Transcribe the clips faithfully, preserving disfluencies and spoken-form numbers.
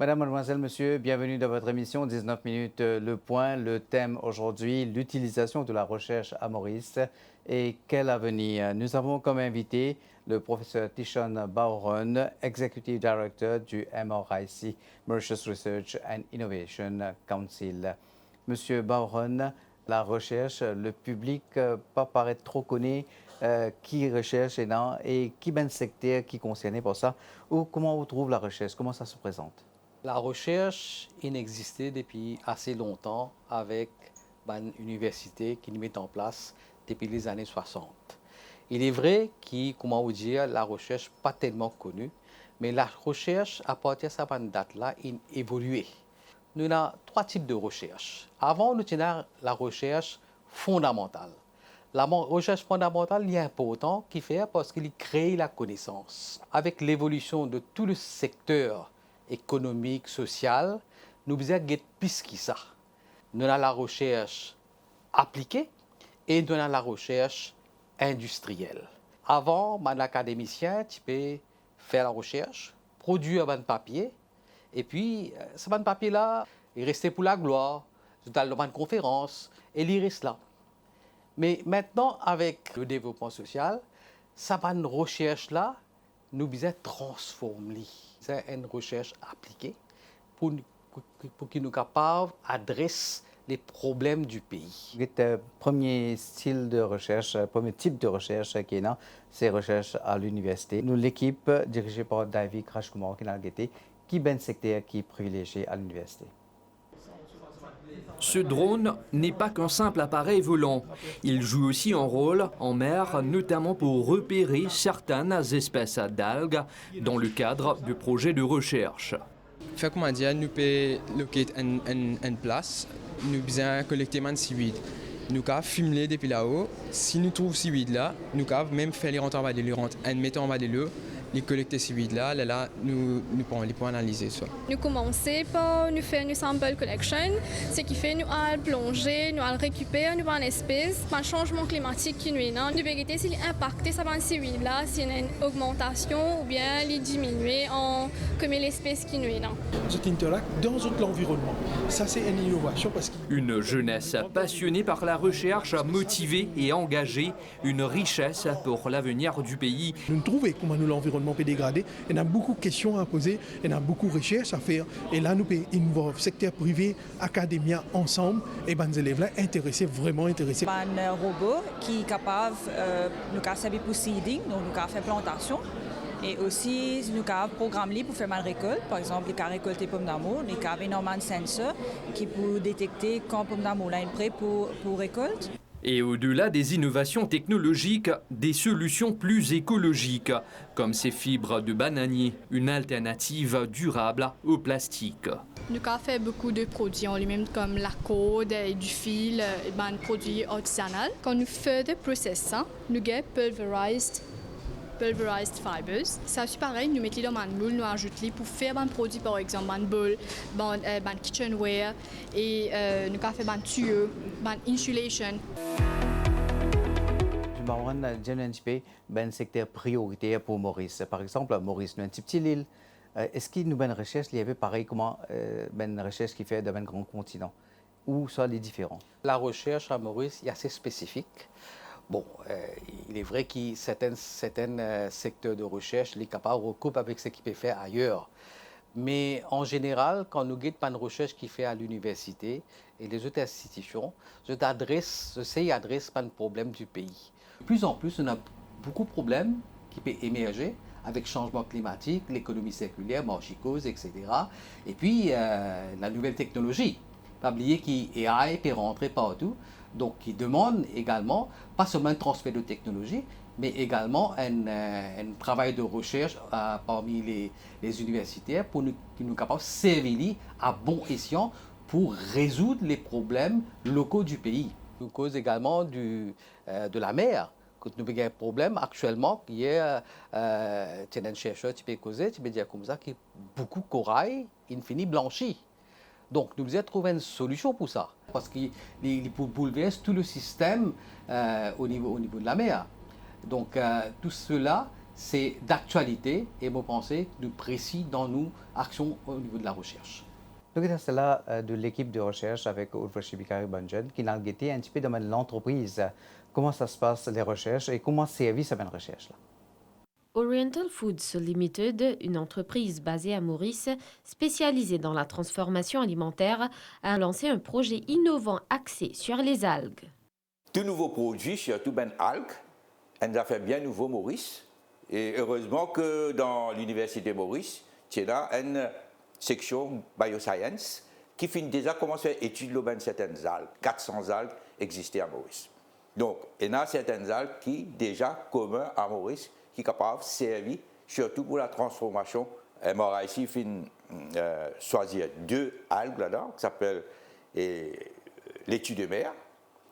Madame, mademoiselle, monsieur, bienvenue dans votre émission dix-neuf minutes, euh, Le Point. Le thème aujourd'hui, l'utilisation de la recherche à Maurice et quel avenir. Nous avons comme invité le professeur Tishon Baughon, Executive Director du M R I C, Mauritius Research and Innovation Council. Monsieur Baughon, la recherche, le public, euh, pa paret tro kone, euh, ki recherche ena e ki bann sekter ki konserne par sa, ou kouma ou trouv la recherche, kouma sa se prezant? La recherche, inn existe depi ase lontan avek bann universite ki inn met an plas depi lezane swasant. Il est vrai ki, kouma ou dir, la recherche pa telman koni, me la recherche, apartir sa bann dat la, inn evolie. Nou ena trwa tip de recherche. Avan, nou ti ena la recherche fondamantal. La mo-, recherche fondamantal, li inportan, kifer? Parski li kree lakonesans. Avek levolision de tou le sekter ekonomik, sosial, nou bizin get plis ki sa. Nou ena la recherche aplike e nou ena la recherche indistriel. Avan, bann akademisien ti pe fer la recherche, prodwir bann papie, epi, eh, sa bann papie la, li reste pou laglwar, zot al dan bann konferans, e li res la. Me mintnan, avek le devlopman sosial, sa bann recherche la, nou bizin transform li. Se enn recherche aplike pou, pou, pou ki nou kapav adres le problem di pei. Get, eh, premie stil de recherche, eh, premie tip de recherche ki ena, se recherche a liniversite. Nou lekip, dirize par Davik Rajkumar, ki inn al gete ki bann sekter ki privilezie a liniversite. Ce drone n'est pas qu'un simple appareil volant. Il joue aussi un rôle en mer, notamment pour repérer certaines espèces d'algues dans le cadre de projets de recherche. Fer, kouma dir, nou pe locate enn, enn, enn plas, nou bizin kolekte bann seaweed. Nou kav fim li depi lao. Si nou trouv seaweed la, nou kav mem fer li rant anba delo, li rant enn met anba delo, li kolekte seaweed la, lerla nou, nou pran li pou analize sa. Nou koumanse par nou fer nou sample collection, seki fer nou al plonze, nou al rekiper nou bann espes. Bann sanzman klimatik ki nou ena, nou pe gete si li inpakte sa bann seaweed la, si ena enn ogmantasion oubien li diminie an komi lespes ki nou ena. Zot interact dan zot lanvironnman. Sa se enn inovasion parski Une jeunesse passionnée par la recherche, motivée et engagée, une richesse pour l'avenir du pays. Nou trouve kouma nou lanvironnman pe degrade, ena boukou kestion a poze, ena boukou resers a fer, e la nou pe involve sekter prive, akademia ansam, e bann zelev la interese, vreman interese. Bann, eh, robo ki kapav, eh, nou kav servi pou seeding, donk nou kav fer plantasion, e osi nou kav program li pou fer bann rekolt. Par exanp, li kav rekolte pomdamour, li kav ena bann sensor ki pou detekte kan pomdamour la inn pre pou, pou rekolt. Et au-delà des innovations technologiques, des solutions plus écologiques, comme ces fibres de bananier, une alternative durable au plastique. Nou kav fer boukou de prodwi an limem, kom lakord e difil, e bann prodwi artizanal. Kan nou further process sa, nou gagn pulverized, pulverized fibers. Sa osi parey, nou met li dan bann moul, nou azout li pou fer bann prodwi, par exanp, bann bowl, bann, eh, bann kitchenware, e, eh, nou kav fer bann tiyo, bann insulation. Baughon, dir nou enn tipe bann sekter prioriter pou Moris. Par exanp, Moris, nou enn tipti lil. Eh, eski nou bann resers li inpe parey kouma, eh, bann resers ki fer dan bann gran kontinan? Ouswa li diferan? La recherche à Maurice est assez spécifique. Bon, euh, il est vrai que certaines, certaines, euh, secteurs de recherche, li kapav rekoup avek seki pe fer ayer. Me an zeneral, kan nou get bann resers ki fer a liniversite e lezot institision, zot adres, zot sey adres bann problem di pei. De plus en plus, nou ena boukou problem ki pe emerze avek sanzman klimatik, lekonomi sirkiler, marse koz, et cetera. Epi, euh, la nouvel teknolozi. Pa bliye ki A I pe rantre partou, donk ki demann egalman, pa selman enn transfer de teknolozi, me egalman enn, euh, enn travay de resers, euh, parmi le, le ziniversiter pou nou, ki nou kapav servi li a bon esyan pou rezoud le problem loko di pei. Nou koz egalman di, euh, de la mer, kot nou pe gagn problem aktielman, yer, euh, ti ena enn serser ti pe koze, ti pe dir koumsa ki boukou koray inn fini blansi. Donk, nou bizin trouv enn solision pou sa, parski li, li pou boulvers tou le sistem, euh, o nivo, o nivo de la mer. Donk, euh, tou sela, Se daktialite e mo panse nou presi dan nou aksion o nivo de la resers. Nou get sa la, eh, de lekip de resers avek Urvashi Bikari, bann zenn ki al gete enn tipe dan bann lantrepriz. Kouma sa se pas, les recherches, e kouma servi sa bann resers la? Oriental Foods Limited, une entreprise basée à Maurice, spécialisée dans la transformation alimentaire, a lancé un projet innovant axé sur les algues. Tou nouvo prodwi, sirtou bann alg, enn zafer bien nouvo Moris. E erezman ke dan Liniversite Moris, ti ena enn seksion bioscience ki finn deza koumans fer etid lor bann sertenn alg. Kat san alg existe a Moris. Donk, ena sertenn alg ki deza komin a Moris, ki kapav servi sirtou pou la transformasion. M R I C finn, eh, swazir de alg ladan, ki apel, eh, laitue de mer,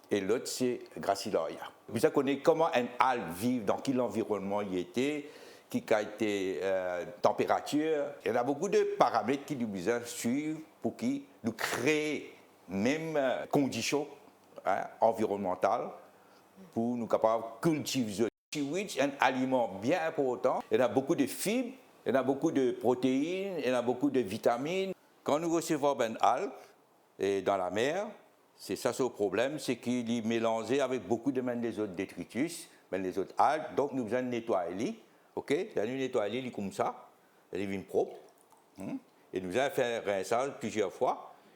e lot se Gracilaria. Bizin kone kouma enn alg viv, dan ki lanvironnman li ete, ki kalite, eh, tanperatir. Ena boukou de paramet ki nou bizin swiv pou ki nou kree mem, eh, kondision, hein, anvironnmantal pou nou kapav kiltiv zot. Seaweed, enn aliman bien inportan. Ena boukou de fib, ena boukou de protein, ena boukou de vitaminn. Kan nou resevwar bann alg, eh, dan lamer, se sa so problem, se ki li melanze avek boukou de bann lezot detritis, bann lezot alg, donk nou bizin netway li, ok? Ler nou netway li, li koumsa, li vinn prop, hmm? E nou bizin fer rensaz plizier fwa,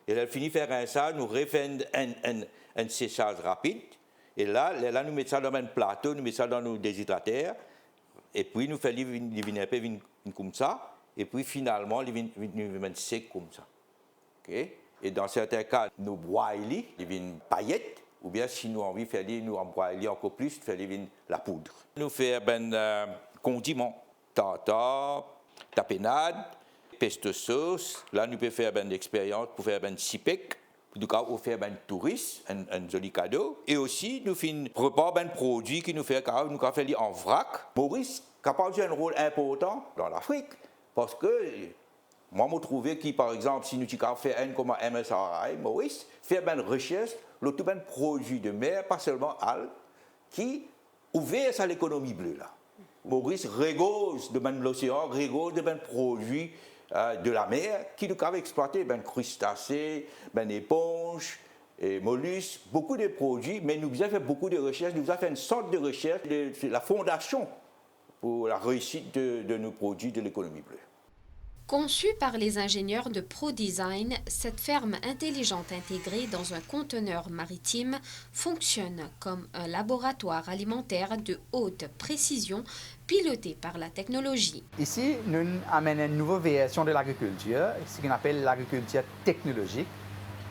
e ler fini fer rensaz, nou refer enn, enn, enn, enn sesaz rapid, e la, lerla nou met sa dan bann plato, nou met sa dan nou dezidrater, epi nou fer li vinn, li vinn inpe vinn, vinn koumsa, epi finalman li vinn, vinn, li vinn sek koumsa. Ok? E dan sertin ka, nou bway li, li vinn payet, oubien si nou anvi fer li, nou bway li ankor plis, fer li vinn lapoud. Nou fer bann, eh, kondiman, tartar, tapenad, pesto sos. La nou pe fer bann experyans pou fer bann sipek, pou nou kapav ofer bann touris enn, enn zoli kado. E osi, nou finn prepar bann prodwi ki nou fer, kapav, nou kapav fer li an vrak. Moris kapav zwe enn rol inportan dan Lafrik, parski mwa, mo trouve ki, par exanp, si nou ti kapav fer enn kouma M S R I Moris, fer bann resers lor tou bann prodwi de mer, pa selman alg, ki ouver sa lekonomi ble la. Moris regorz de bann losean, regorz de bann prodwi, eh, de lamer ki nou kapav explwate, bann kristase, bann eponz, e molisk, boukou de prodwi, me nou bizin fer boukou de resers, nou bizin fer enn sant de resers, de, de la fondasion pour la réussite de, de nos produits de l'économie bleue. Conçu par les ingénieurs de ProDesign, cette ferme intelligente intégrée dans un conteneur maritime fonctionne comme un laboratoire alimentaire de haute précision piloté par la technologie. Isi, nou amenn enn nouvo version de lagrikiltir, seki nou apel lagrikiltir teknolozik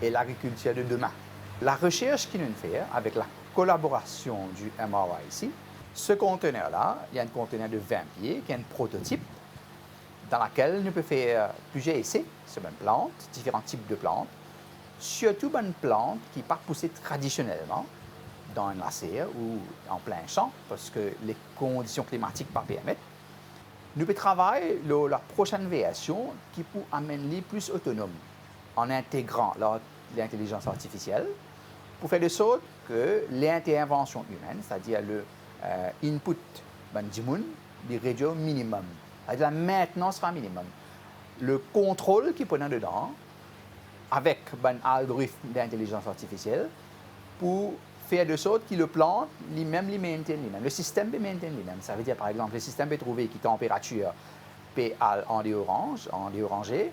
e lagrikiltir de demin. Laresers ki nou fer avek la kolaborasion di M R I C, se kontener la, li enn kontener de vin pie, ki enn prototip, dan lakel nou pe fer plizier ese, se bann plant, diferan tip de plant, sirtou bann plant ki pa pouse tradisionelman dan enn laser ou an plin san, parski le kondision klimatik pa permet. Nou pe travay lor laprosenn version ki pou amenn li plis otonom, an integran la, lintelizans artifisiel, pou fer de sort ke lintervansion imenn, setadir le, eh, input bann dimoun, li redwir o minimem. Setadir la maintenance sera minimum. Le kontrol ki pou ena dedan, avek bann algoritm lintelizans artifisiel, pou fer de sort ki le plant, limem, li maintain limem. Le sistem pe maintain limem. Savedir, par exanp, le sistem pe trouve ki tanperatir pe al an deoranz, an deoranze,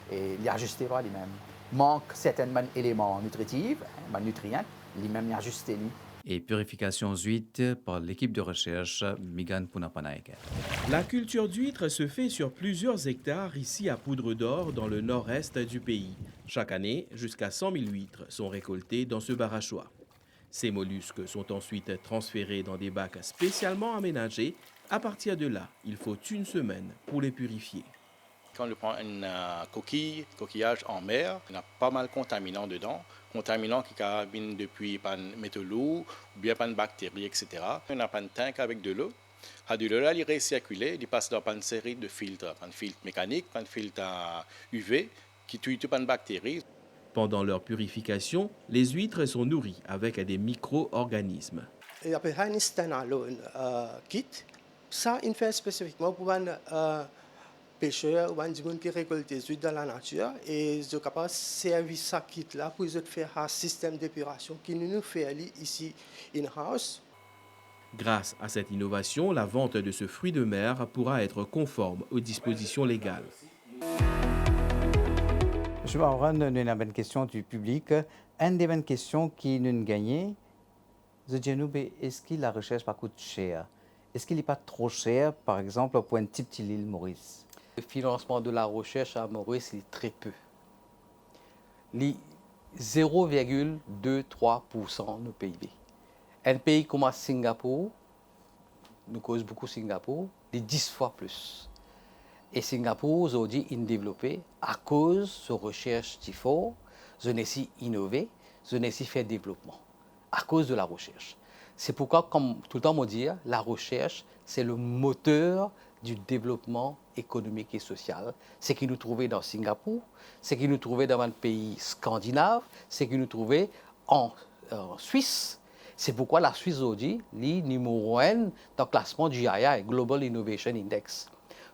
e li aziste par limem. Mank sertin bann eleman nitritif, bann nitrian, limem li aziste li. Et purification d'huîtres par l'équipe de recherche Migan Punapanayake. La culture d'huîtres se fait sur plusieurs hectares ici à Poudre d'Or, dans le nord-est du pays. Chaque année, jusqu'à cent mille huîtres sont récoltées dans ce barachois. Ces mollusques sont ensuite transférés dans des bacs spécialement aménagés. À partir de là, il faut une semaine pour les purifier. Kan nou pran enn, eh, kokiy, kokiyaz an mer, ena pa mal kontaminan dedan. Kontaminan ki kapav vinn depi bann meto lour oubien bann bakteri, et cetera. Ena bann tank avek delo. Sa delo la, li resirkile, li pas dan bann seri de filt, bann filt mekanik, bann filt, eh, U V, ki touy tou bann bakteri. Pendant leur purification, les huîtres sont nourries avec des micro-organismes. E apel sa enn standalone, eh, kit. Sa inn fer spesifikman pou bann, eh, peser ou bann dimoun ki rekolte zwit dan lanatir, e zot kapav servi sa kit la pou zot fer sa sistem depurasion ki nou, nou fer li isi in-house. Grâce à cette innovation, la vente de ce fruit de mer pourra être conforme aux dispositions légales. Misie Barbarin, nou ena bann kestion di piblik. Enn de bann kestion ki nou gagne, zot dir nou, be, eski laresers pa kout ser? Eski li pa tro ser, par exanp, pou enn tipti lil Moris? Le financement de la recherche à Maurice, il est très peu. Li zero virgil de trwa poursan nou PIB. Enn pei kouma Singapour, nou koz boukou Singapour, li dis fwa plis. E Singapour, zordi, inn devlope akoz so resers ti for, zot inn resi inove, zot inn resi fer devlopman, akoz de la resers. Se pourkwa, kom toultan mo dir, la recherche, c'est le moteur du développement économique et social. Seki nou trouve dan Singapour, seki nou trouve dan bann pei skandinav, seki nou trouve an, an Swis. Se pourkwa Laswis zordi, li nimero enn dan klasman GII, Global Innovation Index.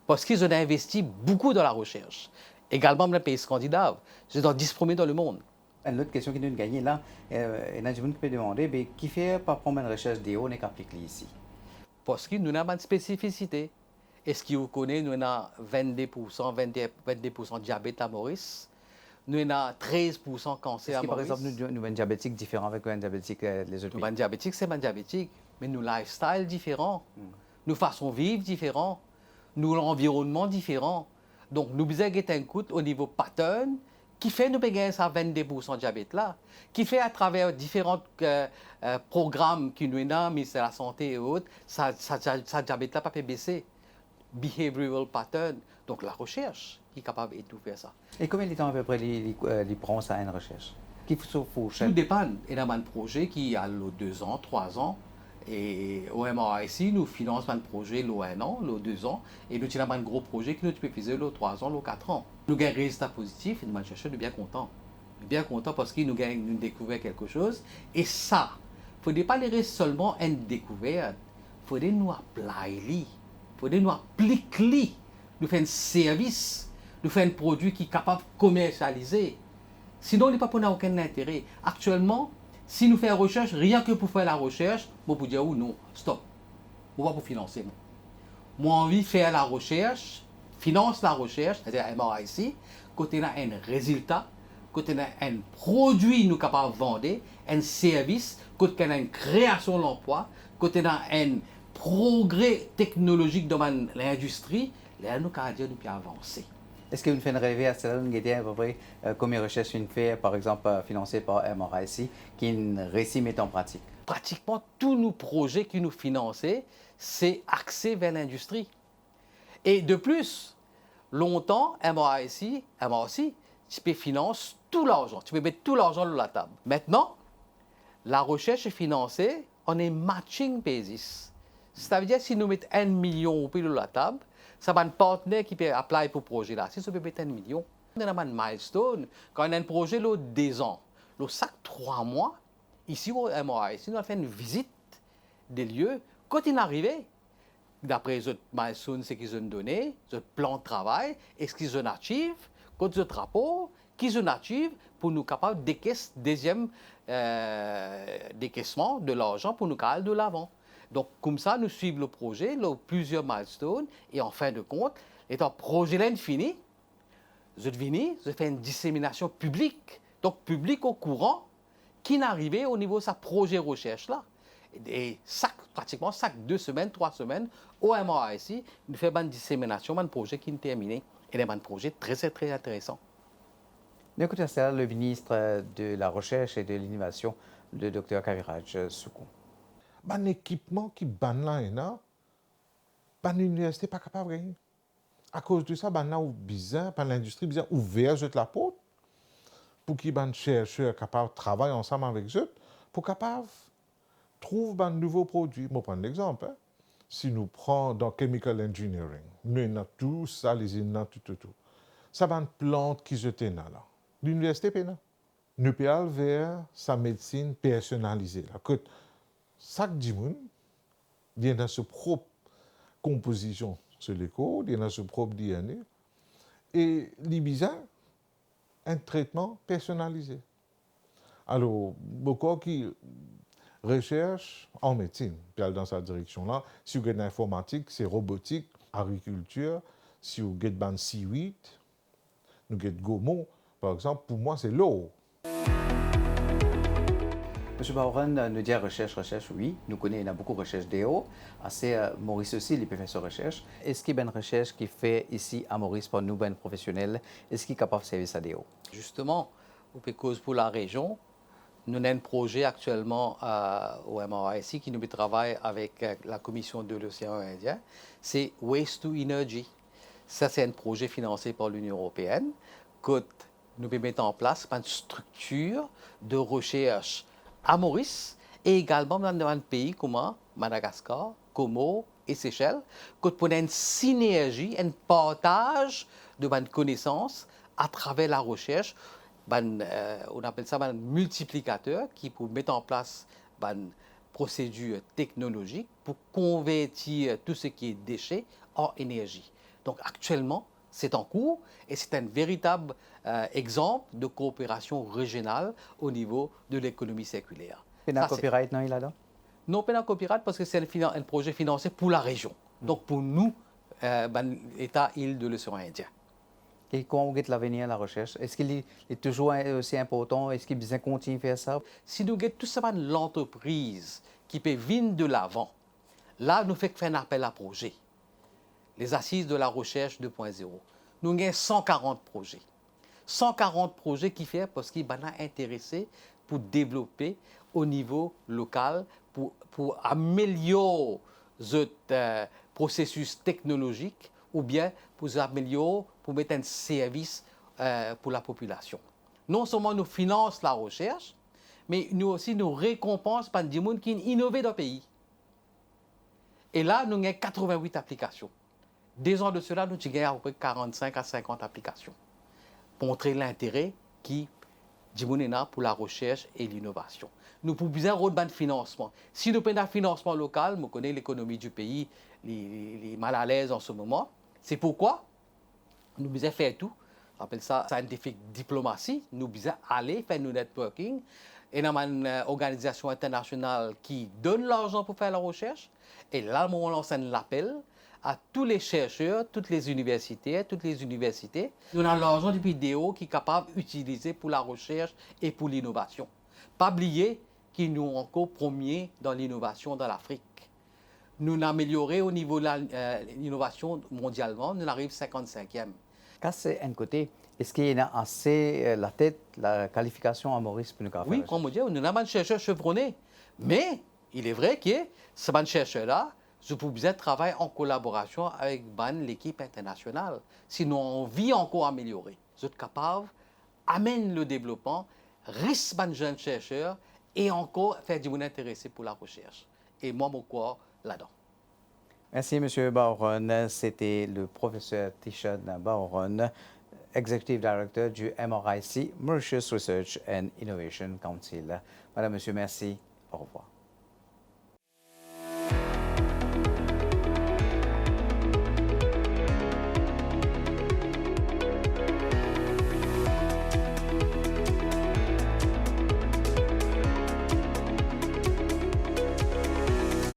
Parski zot inn investi boukou dan laresers. Egalman dan pei skandinav, zot dan dis premie dan lemond. Enn lot kestion ki nou gagne la, eh, ena dimoun ki pe demande, be, kifer pa pran bann resers deor, nek aplik li isi? Parski nou ena bann spesifisite. Eski ou kone nou ena vennde poursan, vennde, vennde poursan diabet a Moris? Nou ena trez poursan kanser a Moris. Eski, par exanp, nou, nou bann diabetik diferan avek bann diabetik, eh, lezot pei? Nou bann diabetik, se bann diabetik, me nou lifestyle diferan. Hmm. Nou fason viv diferan. Nou lanvironnman diferan. Donk, nou bizin get enn kout o nivo pattern, kifer nou pe gagn sa vennde poursan diabet la, kifer atraver diferan, eh, eh, program ki nou ena, Minister Lasante e ot, sa, sa, sa, sa diabet la pa pe bese. Behavioral pattern. Donk, laresers ki kapav ed nou fer sa. E konbien letan apepre li, li, eh, li pran sa, enn resers? Ki fou-, fourset? Tou depann. Ena bann proze ki al lor dezan, trwazan, e o M R I C, nou finans bann proze lor enn an, lor dezan, e nou ti ena bann gro proze ki nou ti pe fize lor trwazan, lor katran. Nou gagn rezilta pozitif, nou bann serser, nou bien kontan. Nou bien kontan parski nou gagn, nou dekouver kelke soz, e sa, fode pa li res selman enn dekouver, fode nou apply li, fode nou aplik li, nou fer enn servis, nou fer enn prodwi ki kapav komersialize. Sinon, li pa pou ena okenn lintere. Aktielman, si nou fer resers rienk pou fer laresers, mo pou dir ou non, stop. Mo pa pou finanse, mwa. Mo anvi fer laresers, finans laresers, setadir M R I C, kot ena enn rezilta, kot ena enn prodwi nou kapav vande, enn servis, kot ena enn kreasion lanplwa, kot ena enn progre teknolozik dan bann lindistri, ler nou kapav dir nou pe avanse. Eski ou'nn fer enn reve aster la, ou'nn gete apepre, eh, konbien resers ou'nn fer, par exanp, eh, finanse par M R I C, ki'nn resi met an pratik? Pratikman tou nou proze ki nou finanse, se axe ver lindistri. E de plis, lontan, M R I C, M R C, ti pe finans tou larzan, ti pe met tou larzan lor latab. Aster, laresers finanse an enn matching basis. Setadir, si nou met enn milion roupi lor latab, sa bann partner ki pe apply pou proze la, si zot pe met enn milion, nou ena bann milestone, kan ena enn proze lor dezan, lor sak trwa mwa, isi o M R I C, nou al fer enn vizit de lie, kot inn arive, dapre zot milestone, seki zot inn done, zot plan travay, eski zot inn achieve, kot zot rapor, ki zot inn achieve, pou nou kapav dekes deziem, eh, dekesman de larzan pou nou kapav al de lavan. Donk, koumsa, nou swiv lor proze, lor plizier milestone, e an fin de kont, letan proze la inn fini, zot vini, zot fer enn diseminasion piblik. Donk, piblik okouran ki inn arive o nivo sa proze resers la. E sak, pratikman sak de semenn, trwa semenn, o M R I C, nou fer bann diseminasion, bann proze ki'nn termine. Ena bann proze tre, tre, tre interesan. Nou ekout aster le ministre de la Recherche et de l'Innovation, le docteur Kaviraj Soukon. Bann ekipman ki bann la ena, bann liniversite pa kapav gagne. Akoz de sa, bann la ou bizin, bann lindistri bizin ouver zot laport pou ki bann serser kapav travay ansam avek zot, pou kapav trouv bann nouvo prodwi. Mo pran enn lexanp, en. Si nou pran dan chemical engineering, nou ena tou sa lizinn la toutotou. Sa bann plant ki zot ena la, liniversite pena. Nou pe al ver sa medsinn personalize la, kot sak dimoun li ena so prop konpozision so lekor, li ena so prop D N A, e li bizin enn tretman personalize. Alor, mo krwar ki resers an medsinn pe al dan sa direksion la. Si ou get informatik, se robotik, agrikiltir, si ou get bann seaweed, nou get gomo, par exanp, pou mwa, se lor. Misie Bauren, nou dir resers, resers, wi, nou kone ena boukou resers deor, ase, eh, Moris osi, li pe fer so resers. Eski bann resers ki fer isi a Moris par nou bann profesionel, eski kapav servi sa deor? Zisteman, ou pe koz pou larezion, nou ena enn proze aktielman, eh, o M R I C ki nou pe travay avek, eh, la Commission de l'Océan Indien, se Waste to Energy. Sa se enn proze finanse par Linion Eropeenn, kot nou pe met an plas bann striktir de resers a Moris e egalman dan bann pei kouma Madagaskar, Komor e Sesel, kot pou ena enn sinerzi, enn partaz de bann konesans atraver laresers, bann, eh, on apel sa bann miltiplikater ki pou met an plas bann prosedir teknolozik pou konvertir tou seki dese an enerzi. Donk, aktielman, se an kour e se enn veritab, eh, exanp de kooperasion rezional o nivo de lekonomi sirkiler. Pena... Sa se copyright, non, ladan? Non, pena copyright, parski se enn finan-, enn proze finanse pou larezion. Donk, pou nou, eh, bann leta il de l'Océan Indien. E kouma ou get lavenir laresers? Eski li, li touzour in-, osi inportan? Eski bizin kontign fer sa? Si nou get tou sa bann lantrepriz ki pe vinn de lavan, la, nou fek fer enn apel a proze. Les Assises de la Recherche deux point zéro. Nou gagn san karant proze. San karant proze ki fer parski bann la interese pou devlope o nivo lokal, pou, pou amelior zot, eh, prosesis teknolozik, oubien pou zot amelior, pou met enn servis, eh, pou lapopilasion. Non selman nou finans laresers, me nou osi nou rekonpans bann dimoun ki inn inove dan pei. E la, nou gagn katrovin-wit aplikasion. De zan de sela, nou ti gagn apepre karant-sink a sinkant aplikasion. Montre lintere ki dimoun ena pou laresers e linovasion. Nou pou bizin rod bann finansman. Si nou pena finansman lokal, mo kone lekonomi di pei, li, li, li malalez an se moman. Se pourkwa nou bizin fer tou, apel sa scientific diplomacy, nou bizin ale fer nou networking, ena bann, eh, organizasion internasional ki donn larzan pou fer laresers, e la, mo lans enn lapel a tou le serser, tou le iniversiter, tou le iniversite. Nou ena larzan depi deor ki kapav itilize pou laresers e pou linovasion. Pa bliye ki nou ankor premie dan linovasion dan Lafrik. Nou ameliore o nivo la, eh, linovasion mondialman, nou ariv sinkant-sinkiem. Sa se enn kote, eski ena ase, eh, latet, lakalifikasion a Moris pou nou kapav fer... Wi, kouma mo dir, nou ena bann serser sevrone. Me, il est vrai ki sa bann serser la, zot pou bizin travay an kolaborasion avek bann lekip internasional. Si nou anvi ankor ameliore, zot kapav amenn le devlopman, ris bann zenn serser e ankor fer dimoun interese pou laresers. E mwa, mo krwar ladan. Merci, Monsieur Bauren. C'était le professeur Tishon Bauren, Executive Director du M R I C, Mauritius Research and Innovation Council. Madame, Monsieur, merci. Au revoir.